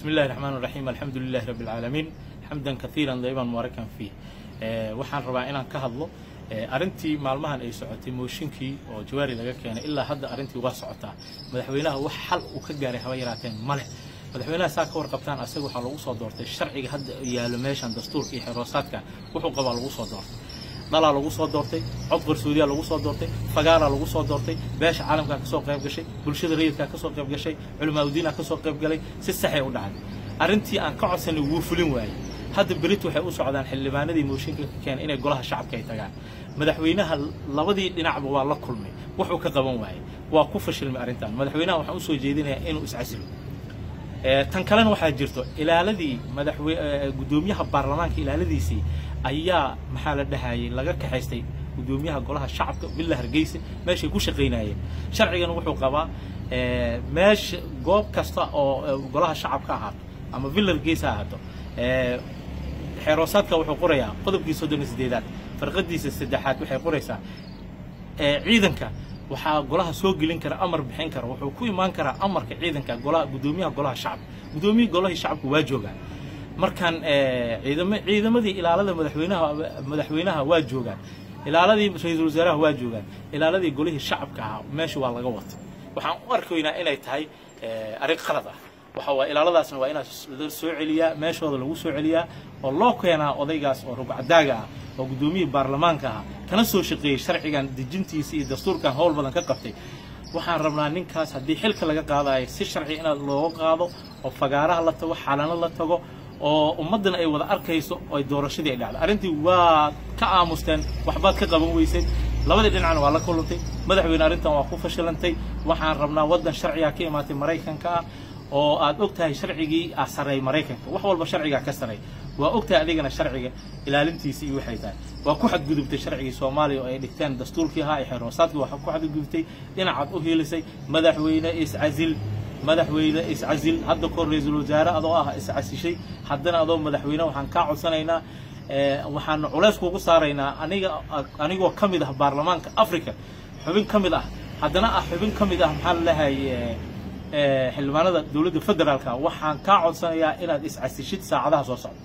بسم الله الرحمن الرحيم، الحمد لله رب العالمين، حمدا كثيرا طيبا مباركا فيه. Waxaan rabaa inaan ka hadlo arrintii maalmahan ay socotay, mooshinkii oo Jawaari laga keenay. Ilaa hadda arrintii waa socotaa. Madaxweynaha wax xal uu ka gaaray haba yaraateen male. Madaxweynaha saa ka warqabtaan, asaga waxaa lagu soo doortay sharciga hadda yaalo meeshan, dastuurka iyo xeroosaadka wuxuu qabaa lagu soo doortay, dhalaa lagu soo doortay, cod qarsoodiyaa lagu soo doortay, fagaaraa lagu soo doortay, beesha caalamkaa kasoo qayb gashay, bulshada rayidkaa kasoo qayb gashay, culimaadudiinaa kasoo qayb galay. Si saxay u dhacday arrintii aan ka codsanay, wuu fulin waayey. Hadda berit waxay u socdaan xildhibaanadii mooshinka ka keenay inay golaha shacabka ay tagaan. Madaxweynaha labadii dhinacba waa la kulmay, wuxuu ka qaban waayey, waa ku fashilmay arrintan. Madaxweynaha waxaan usoo jeedinayaa inuu iscasilo. Tan kalena waxaa jirto ilaaladii madaxwe guddoomiyaha baarlamaanka, ilaaladiisii ayaa maxaa la dhahayay laga kaxaystay guddoomiyaha golaha shacabka Villa Hargeysa meeshay ku shaqaynayeen. Sharcigan wuxuu qabaa meesha goob kasta oo golaha shacabka ahaato ama Villa Hargeysa ahaato, xeeroosaadka wuxuu qorayaa qodobkii 38aad farqadiisa saddexaad, waxay qoraysaa ciidanka waxaa golaha soo gelin kara, amar bixin kara, wuxuu ku imaan karaa amarka ciidanka golaha guddoomiyaha golaha shacabka. Guddoomiyihii golahii shacabka waa joogaa. Markaan ciidamadii ilaalada madaxweynaha waa joogaan, ilaaladii ra-iisul wasaaraha waa joogaan, ilaaladii golihii shacabka ahaa meesha waa laga wata. Waxaan u arkaynaa inay tahay arrin qalad ah. Waxa waa ilaaladaasna waa inaa la soo celiyaa, meeshooda lagu soo celiyaa oo loo keenaa odaygaas oo rugcadaaga ah oo guddoomiyihii baarlamaanka ahaa, kana soo shaqeeyey sharcigan dejintiisa iyo dastuurkan howl badan ka qabtay. Waxaan rabnaa ninkaas haddii xilka laga qaadayo si sharci inaad looga qaado oo fagaaraha la tago, xalano la tago oo ummaddan ay wada arkayso oo ay doorashadii ay dhacdo. Arrintii waa ka aamusteen, waxbaad ka qaban weyseen, labadii dhinacna waa la kulantay. Madaxweyne, arrintan waa ku fashilantay. Waxaan rabnaa waddan sharcigaa ka imaatay Maraykanka ah oo aad og tahay sharcigii aa sarreey Maraykanka, wax walba sharcigaa ka sarreey. Waa og tahay adigana sharciga ilaalintiisa iyo waxay tahay. Waa ku xadgudubtay sharcigii Soomaaliya oo ay dhigteen, dastuurkii ahaa ee xeeroosaadkii waa ku xadgudubtay, dhinacaad u hiilisay. Madaxweyne, iscasil. Madaxweyne, iscasil. Hadda kahor ra-iisul wasaare adoo ah iscasishay, haddana adoo madaxweyne waxaan kaa codsanaynaa, waxaan culays kugu saaraynaa, aniga anigoo ka mid ah baarlamaanka Africa, xubin ka mid ah, haddana ah xubin ka mid ah maxaa la dhahay xildhibaanada dowladda federaalka, waxaan kaa codsanayaa inaad iscasishid saacadaha soo socda.